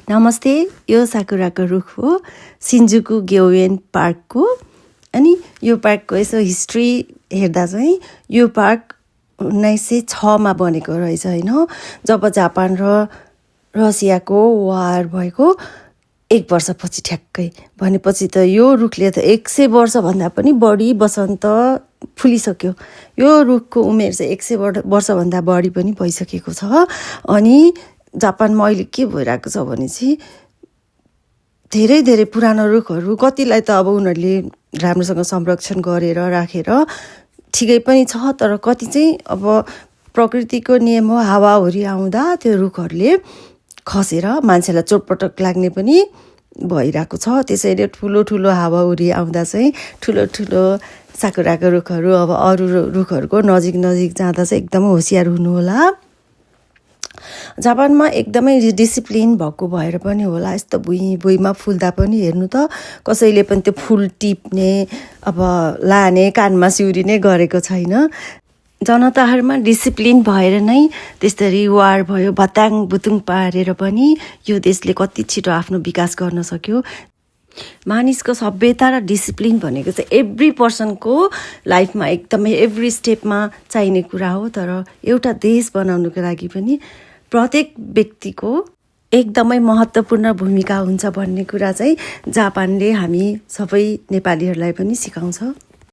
नमस्ते, यो साकुराको रुख हो सिन्जुकु ग्योवेन पार्कको। अनि यो पार्कको यसो हिस्ट्री हेर्दा चाहिँ यो पार्क 1906 मा बनेको रहेछ हैन। जब जापान र रसियाको वार भएको 1 वर्षपछि ठ्याक्कै भनेपछि त यो रुखले त 100 वर्षभन्दा पनि बढी वसन्त फुलिसक्यो। यो रुखको उमेर चाहिँ 100 वर्षभन्दा बढी पनि भइसकेको छ। अनि जापानमा अहिले के भइरहेको छ भने चाहिँ धेरै धेरै पुरानो रुखहरू कतिलाई त अब उनीहरूले राम्रोसँग संरक्षण गरेर राखेर ठिकै पनि छ, तर कति चाहिँ अब प्रकृतिको नियम हो, हावाहुरी आउँदा त्यो रुखहरूले खसेर मान्छेलाई चोटपटक लाग्ने पनि भइरहेको छ। त्यसैले ठुलो ठुलो हावाहुरी आउँदा चाहिँ ठुलो ठुलो साकुराको रुखहरू अब अरू रुखहरूको नजिक जाँदा चाहिँ एकदमै होसियार हुनु होला। जापानमा एकदमै डिसिप्लिन भएको भएर पनि होला यस्तो भुइँमा फुल्दा पनि हेर्नु त कसैले पनि त्यो फुल टिप्ने अब लाने कानमा सिउरिने गरेको छैन। जनताहरूमा डिसिप्लिन भएर नै त्यसरी वार भयो भताङ बुतुङ पारेर पनि यो देशले कति छिटो आफ्नो विकास गर्न सक्यो। मानिसको सभ्यता र डिसिप्लिन भनेको चाहिँ एभ्री पर्सनको लाइफमा एकदमै एभ्री स्टेपमा चाहिने कुरा हो। तर एउटा देश बनाउनुको लागि पनि प्रत्येक व्यक्तिको एकदमै महत्त्वपूर्ण भूमिका हुन्छ भन्ने कुरा चाहिँ जापानले हामी सबै नेपालीहरूलाई पनि सिकाउँछ।